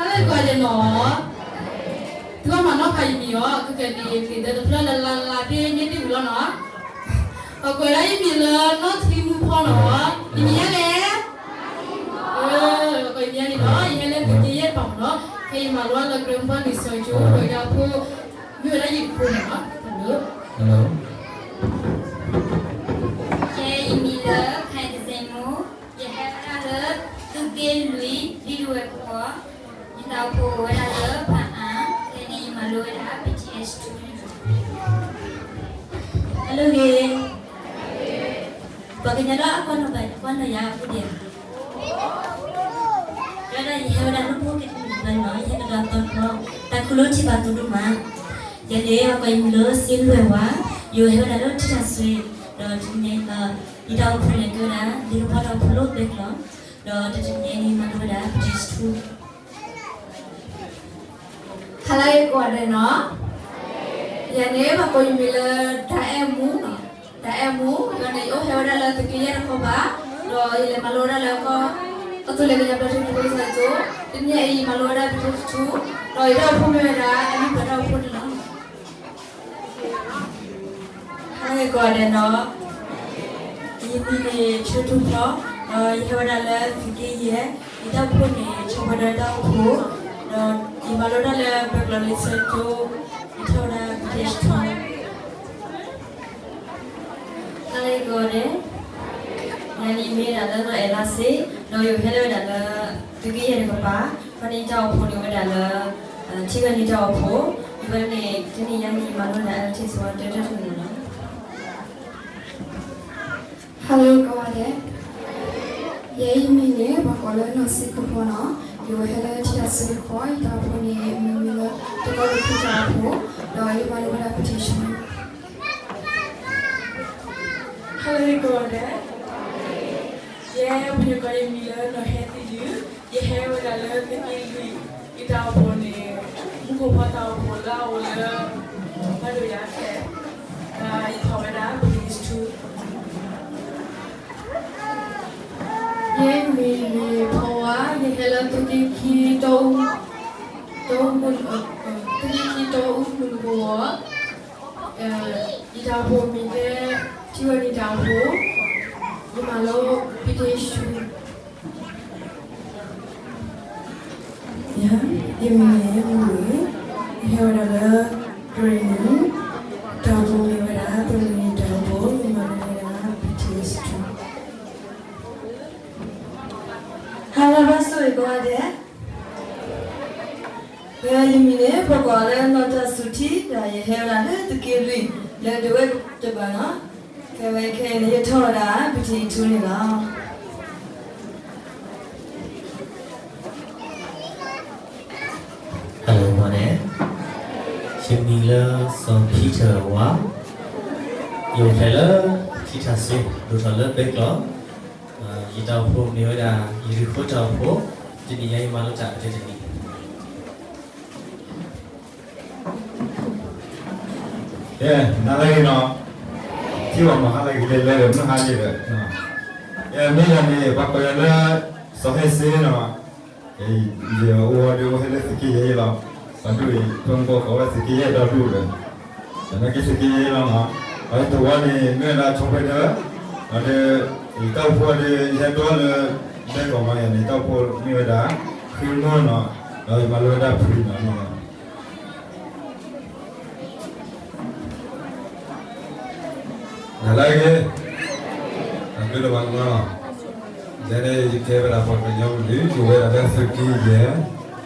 လၢကိးဂၤဒဲးနီၤ, သုဘၣ်မၤနီၣ်ဖးယမံၤအီၤ ခဲကနံၣ်အံၤ လံာ်ဒၢတဖျၢၣ်လၢလါလါဖဲန့ၣ်တ့ၢ်ဝံၤလီၤနီၤ. ပကွဲးဒၣ်ယမံၤလၢနီၢ်ထံမူဖီနီၤ, ယမံၤယဲလဲၣ်. ပကွဲးယမံၤယဲန့ၣ်နီၤ, ယဟဲလၢသုးက့ယဲၢ်တပၤမ့ၢ်နီၤ, ခဲအံၤမၤလိအီၤလၢ ကရၢမိၢ်ပှၢ်လံာ်စီဆှံကၠိ ဒီးယတၢ်အိၣ်ဖှိၣ် မ့ၢ်ဝဲဒၣ်ယံၤတဖိန့ၣ်နီၤ. ယဲယမံၤလၢ ခဲကစ့မူ, ယဟဲဝဲဒၣ်လၢ သုးက့လွံၢ် ဒ်တဝဲၢ်ကဝီၤ, ယတၢ်အိၣ်ဖှိၣ်အိၣ်ဝဲဒၣ်လၢ ဖၣ်အၣ်, ခဲအံၤန့ၣ် ယမၤလိဝဲဒၣ် ပီၣ်ထံၣ်အဲၣ်စထူန့ၣ်လီၤ. ဟဲလိဂ့ၤ, ပှၤကညီဒီးအကွၢ်နီၣ်ဘၣ် ကွၢ်နီၣ်ယၤအပူၤဒံးဧါ. ဒီးယဟဲဝဲဒၣ်လၢပှိၢ်က့ၤတမံၤဘၣ်နီၤ, ယဟဲကဒီးသီခီ, တၢ်ခူၣ်လၢထံၣ်ဘၣ်သူဒိၣ်မး. ယၤန့ၣ် ပှၤကိးယမံၤလၢ စ့လွဲၢ်ဝါ, ယဟဲဝဲဒၣ်လၢထံတၢ်စွ့, ဒီးတနံၤညါအံၤ ယတၢ်အိၣ်ဖှိၣ်န့ၣ် ကဲဝဲဒၣ် လံာ်ဖိတၢ်အိၣ်ဖှိၣ်လၢဘဲကျိာ်, ဒီးတနံၤညါအံၤ မၤလိဝဲဒၣ် ပီၣ်ထံၣ်အဲၣ်စထူ ဟါလၢအဂ့ၤကိးဂၤဒဲးနီၤ, ယၤန့ၣ် ပှၤကိးယမံၤလၢ ဒၤအဲၣ်မူနီၤ, ဒၤအဲၣ်မူ, ယၤန့ၣ် ယအိၣ်ဟဲဝဲဒၣ်လၢသုးက့ယဲၢ်တခီပၤ, ဒီးယလဲၤမၤလိဝဲဒၣ်လၢ ကီၢ်သူလ့ၤကညီဘျၢထံခရံာ်ဖိတၢ်စၢၤကၠိ, တနံၤညါအံၤ ယမၤလိဝဲဒၣ် ပီၣ်ထံၣ်အဲၣ်စထူ, ဒီးယတၢ်အိၣ်ဖှိၣ်မ့ၢ်ဝဲဒၣ် အမ့ၢ်ပှၤတၢ်အိၣ်ဖှိၣ်န့ၣ်လီၤ. ဟါလၢအဂ့ၤကိးဂၤဒဲးနီၤ, ယမံၤန့ၣ် ဆိထူဖီ, ဒီးယဟဲဝဲဒၣ်လၢသုးက့ယဲၢ်, ယတၢ်အိၣ်ဖှိၣ်န့ၣ် ဆိပှဲၤဒီးတၢ်အိၣ်ဖှိၣ်, ဒီးယမၤလိတၢ်လၢ ဘဲကျိာ်လံာ်စီဆှံကၠိ, ယထီၣ်ဝဲဒၣ် ပီၣ်ထံၣ်အဲၣ်စထူ ဟါလၢအဂ့ၤကိးဂၤဒဲး, ယၤန့ၣ်မ့ၢ်ဒၣ်လၢနီၢ်အဲၣ်လါစ့, ဒီးယဟဲလၢဝဲဒၣ်လၢ သုးက့ယဲၢ်တကပၤ, ခီန့ၣ်ယတၢ်အိၣ်ဖှိၣ်န့ၣ်ဝဲဒၣ်လၢ ထံဂၤန့ၣ်တၢ်အိၣ်ဖှိၣ်, ယဝဲန့ၣ် တနံၤညါအံၤ ယမၤလိဒၣ်လၢထံၣ်ဆူတၢတၢၢ်တမံၤန့ၣ်လီၤ. ဟါလၢအဂ့ၤကိးဂၤဒဲး, ယဲယမံၤန့ၣ် ပှၤကိးလၢနီၢ်စံကဖိနီၤ, ယဟဲလၢထံတၢ်စွ့တခီ, ယတၢ်အိၣ်ဖှိၣ်န့ၣ် မ့ၢ်မ့ၢ်လၢ တကီၢ်တဖုတၢ်အိၣ်ဖှိၣ်, ဒီးယမၤလိဝဲဒၣ် ပီၣ်ထံၣ်အဲၣ်စထူ ဟါလၢအဂ့ၤကိးဂၤဒဲး, ယဲပှၤကိးယမံၤလၢနီၢ်ဟဲသံဒု, ယဟဲဝဲဒၣ်လၢသုးက့လွံၢ်, ယတၢ်အိၣ်ဖှိၣ်န့ၣ် မူခိၣ်ဖီတၢ်အိၣ်ဖှိၣ်လၢအအိၣ်လၢ ဘၣ်ဒိယၤခဲ, ဒီးယထီၣ်ဝဲဒၣ် ပီၣ်ထံၣ်အဲၣ်စထူ ယဲမံၤန့ၣ်ဖီဝါ, ယဟဲလၢသုးက့ခံ တီအူ, တီအူ, သုးက့ခံတီအူမုၢ်နုာ်ကဝီၤ, ယတၢ်အိၣ်ဖှိၣ်မ့ၢ်ထဲ ထံဂၤန့ၣ်တၢ်အိၣ်ဖှိၣ်, ယမၤလိ ပီၣ်ထံၣ်အဲၣ်စထူ ယၤ, ယမံၤန့ၣ် မုၢ်ဝ့ၢ်, ယဟဲဝဲဒၣ်လၢ ကရ့ၣ်နံၣ်, တၢ်အိၣ်ဖှိၣ်မ့ၢ်ဝဲဒၣ် တရ့ၣ်နံၣ်တၢ်အိၣ်ဖှိၣ်, ယမၤလိဝဲဒၣ် ပီၣ်ထံၣ်အဲၣ်စထူ ဟါလၢအဂ့ၤကိးဂၤဒဲး, ယမံၤန့ၣ် ပှၤကိးလၢနီၢ်တၢ်စူၤထံ, ဒီးယဟဲဝဲဒၣ်လၢသုးက့လွံၢ် လၢဒဝဲၢ်တကပၤနီၤ, ခဲဝဲခဲအံၤန့ၣ် ယထီၣ်ဝဲဒၣ် ပီၣ်ထံၣ်အဲၣ်စထူန့ၣ်လီၤ. ဟါလၢအဂ့ၤကိးဂၤဒဲး, ယမံၤလၢ စီၤဖံထၢၣ်ဝါ, ယအိၣ်ဖျဲၣ်လၢ ထံထၣ်စ့, ဒိၣ်ထီၣ်လၢဘဲကျိာ်, ယတၢ်အိၣ်ဖှိၣ်မ့ၢ်ဝဲဒၣ် ယရံၣ်ဃိတၢ်အိၣ်ဖှိၣ်, တနံၤညါယမၤလိတၢ်ကတၢၢ်တနံၤ ကဲ, နၤလၢအဂ့ၤနီၤ, ထံၣ်ဘၣ်မၤဟါလၢအဂ့ၤလဲၤလဲၤဒီး မုၢ်ဟါလံဒီး, ကဲ မ့ၢ်ယၤန့ၣ် ပှၤကိးယၤလၢ စီၤဟဲစ့နီၤ, ယအိၣ်ဝဲဒၣ်အိၣ်ဟဲလၢသုးက့ယဲၢ်လီၤ, ပှၤဒိၣ်အံၤ ပှၤကိးဝဲသုးက့ယဲၢ်ဒီဒူၣ်ဒီး, ဒီးနာ်က့သုးက့ယဲၢ်လီၤနီၤ, အဝဲသဝီန့ၣ် မ့ၢ်ဝဲဒၣ်ဆိပှဲၤဒီး, ဒီး ယတၢ်အိၣ်ဖှိၣ်ဒီး ယဟဲဒိလၢ ဘဲကီၢ်မးယၤန့ၣ် တၢ်အိၣ်ဖှိၣ်မ့ၢ်ဝဲဒၣ် ဃ့မုၢ်နီၤ, ဒီးယမၤလိဝဲဒၣ်ဖုနီၤန့ၣ် နၤလၢအဂ့ၤ, အဘျုးဒိၣ်မးနီၤ, ယဲန့ၣ်ယကဲဝဲဒၣ်ပှၤကညီမုၢ်ဒုး ယအိၣ်ဝဲဒၣ်လၢသုးက့ယဲၢ်,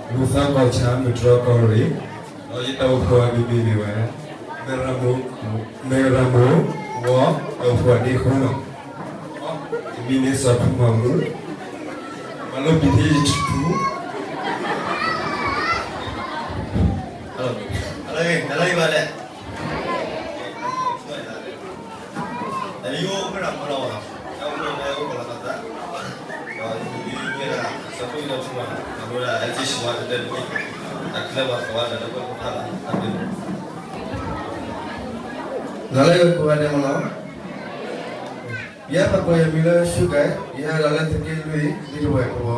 လူၤသီကီၢ်ဆၣ် မုၢ်တြီၢ်ကီၢ်ရ့ၣ်, ဒီးယတၢ်အိၣ်ဖှိၣ်အမံၤမ့ၢ်ဝဲ မ့ၢ်ရမိၢ်, မ့ၢ်ရမိၢ်, ဝီ, တၢ်အိၣ်ဖှိၣ်အဒ့ဃိနီၤ, ယမံၤန့ၣ်စီၤဖူမၤမုၢ်, မၤလိပံၣ်ထံၣ်အဲၣ်စထူ ဟါလၢအဂ့ၤ, နၤလၢအဂ့ၤဘၣ်လဲၣ်, နၤလၢအဂ့ၤကိးဂၤဒဲးမးနီၤ, ယဲပှၤကိးယမံၤလၢ ရှုကဲ, ယဟဲဒၣ်လၢသုးက့လွံၢ် ဒ်တဝဲၢ်ကဝီ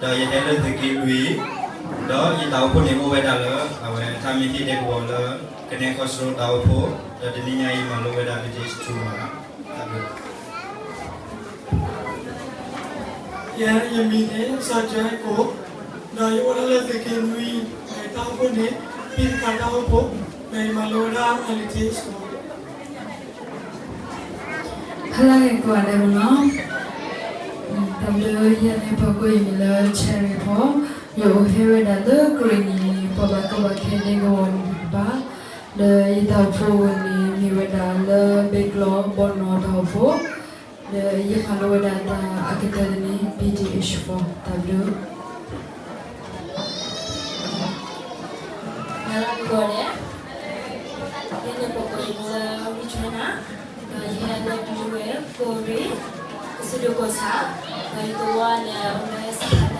ဒီးယဟဲလၢသုးက့လွံၢ်, ဒီးယတၢ်အိၣ်ဖှိၣ်န့ၣ်အိၣ်ဝဲဒၣ်လၢ အဝဲအထါမ့ၢ်ဟ့ၣ်ဒဲကဝီၤလၢ ကနဲၣ်ခီစရိတၢ်အိၣ်ဖှိၣ်, ဒီးတနံၤညါအံၤမၤလိဝဲဒၣ် လံာ်တ့ၢ်စတူမး, တၢ်ဘျုး ယဲ ယမံၤန့ၣ် စီၤကၠဲကိၣ်, ဒီးယအိၣ်ဒၣ်လၢသုးက့နွံ, တၢ်အိၣ်ဖှိၣ်န့ၣ် ဖံတခါတၢ်အိၣ်ဖှိၣ်, ဒီးယမၤလိဝဲဒၣ်အလံာ်တ့ၢ်စ့ၢ်ကီး. ဟါလၢဂ့ၤကိးဂၤဒဲးန့ၣ်လီၤ. တၢ်ဘျုး, ယဲန့ၣ်ပှၤကိးယမံၤလၢ Cherry Paul, ယအိၣ်ဟဲဝဲဒၣ်လၢကရ့ၣ်နံၤ ပှၤဘၣ်ကီဘၣ်ခဲဒဲကဝီၤန့ၣ်တကပၤ, ဒီးယတၢ်အိၣ်ဖှိၣ်အဂီၢ်န့ၣ် မ့ၢ်ဝဲဒၣ်လၢဘဲကျီဘီၣ်နီၣ်တၢ်အိၣ်ဖှိၣ်, ဒီးယမၤလိဝဲဒၣ်တၢ်အကတၢၢ်န့ၣ် B T H four, တၢ်ဘျုး. ဟါလၢဂ့ၤကိးဂၤဒဲး, ယဲန့ၣ်ပှၤကိးယမံၤလၢ Richana, ဒီးယဟဲလၢကရ့ၣ်နံၤ ကီၢ်ရ့ၣ်, ကစၢၢ်ဒိၣ်ကီၢ်ဆၣ်, ဒီးယသဝီန့ၣ်အိၣ်လၢ စက